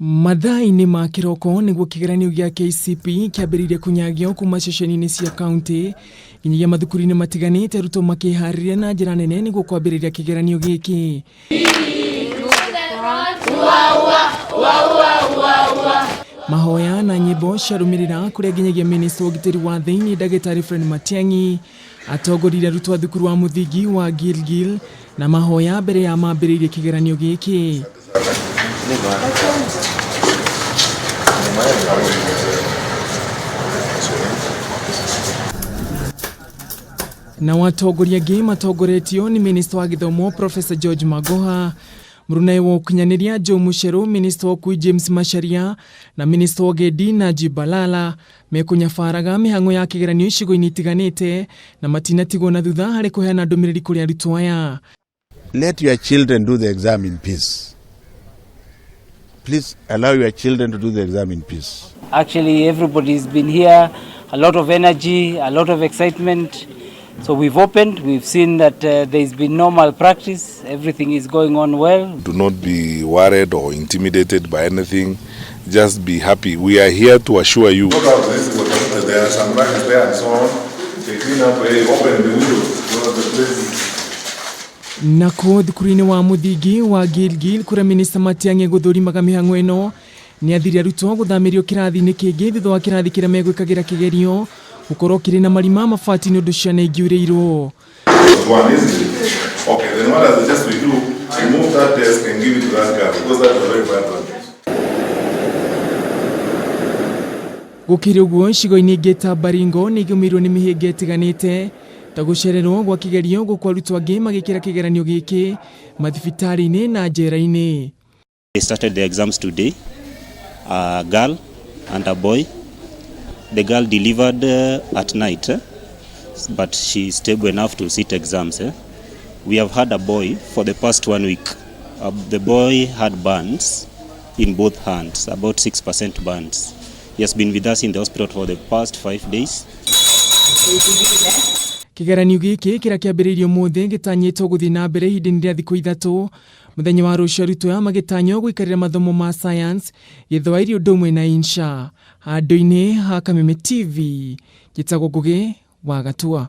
Mathaa-inĩ ma kĩroko nĩguo kĩgeranio gĩa KCPE kĩambĩrĩirie kũnyagio kuma ceceni-inĩ cia kauntĩ nginyagia mathukuru-inĩ matiganĩte, arutwo makĩharĩria na njĩra nene nĩguo kwambĩrĩria kĩgeranio gĩkĩ. Mahoya na nyĩmbo ciarũmĩrĩra kũrĩa nginyagia minista wa ũgitĩri wa thĩinĩ ndagĩtarĩ Fred Matiang'i atongoririe arutwo a thukuru wa mũthingi wa Gilgil na mahoya mbere ya mambĩrĩirie kĩgeranio gĩkĩ. Nao atongoria angĩ matongoretio nĩ minista wa gĩthomo Professor George Magoha, mũrunae wa ũkinyanĩria Joe Mucheru, minista wa ũkui James Macharia na minista wa ũgendi Najib Balala mekũnyabaraga mĩhang'o ya kĩgeranio icigo-inĩ itiganĩte na matinatigwo na thutha harĩ kũheana ndũmĩrĩri kũrĩ arutwo aya. Let your children do the exam in peace. Please allow your children to do the exam in peace. Actually, everybody's been here, a lot of energy, a lot of excitement. So we've opened, we've seen that there's been no malpractice, everything is going on well. Do not be worried or intimidated by anything. Just be happy. We are here to assure you. There are some rags there and so on. They clean up, they open the windows. So the place Nakuo thukuru-inĩ wa mũthingi wa Gilgil kũrĩa minista Matiang'i gũthũrimaga mĩhang'o ĩno nĩ athire arutwo gũthamĩrio kĩrathi-inĩ kĩngĩ thutha wa kĩrathi kĩrĩa megwĩkagĩra kĩgerio gũkorwo kĩrĩ na marima mabati nĩ ũndũ ciana ingiurĩirwo. One, isn't it? Okay, then what I suggest we do, remove that desk and give it to that girl because that's a very bad one. Gũkĩrĩ ũguo icigo-inĩ ingĩ ta Baringo nĩ igũmĩirwo nĩ mĩhĩnga ĩtiganĩte ta gũcererwo gwa kĩgerio gũkũ arutwo angĩ magĩkĩra kĩgeranio gĩkĩ mathibitarĩ-inĩ na njera-inĩ. They started the exams today, a girl and a boy. The girl delivered at night, but she is stable enough to sit exams. We have had a boy for the past 1 week. The boy had burns in both hands, about 6% burns. He has been with us in the hospital for the past 5 days. Kĩgeranio gĩkĩ kĩrĩa kĩambĩrĩirio ũmũthĩ gĩtanyĩtwo gũthiĩ na mbere ihinda-inĩ rĩa thikũ ithatũ. Mũthenya wa rũciũ arutwo aya magĩtanywo gũikarĩra mathomo ma science, gĩthwaĩri ũndũ ũmwe na insha. Handũ-inĩ ha Kameme TV, njĩtagwo Ngũgĩ wa Gatua.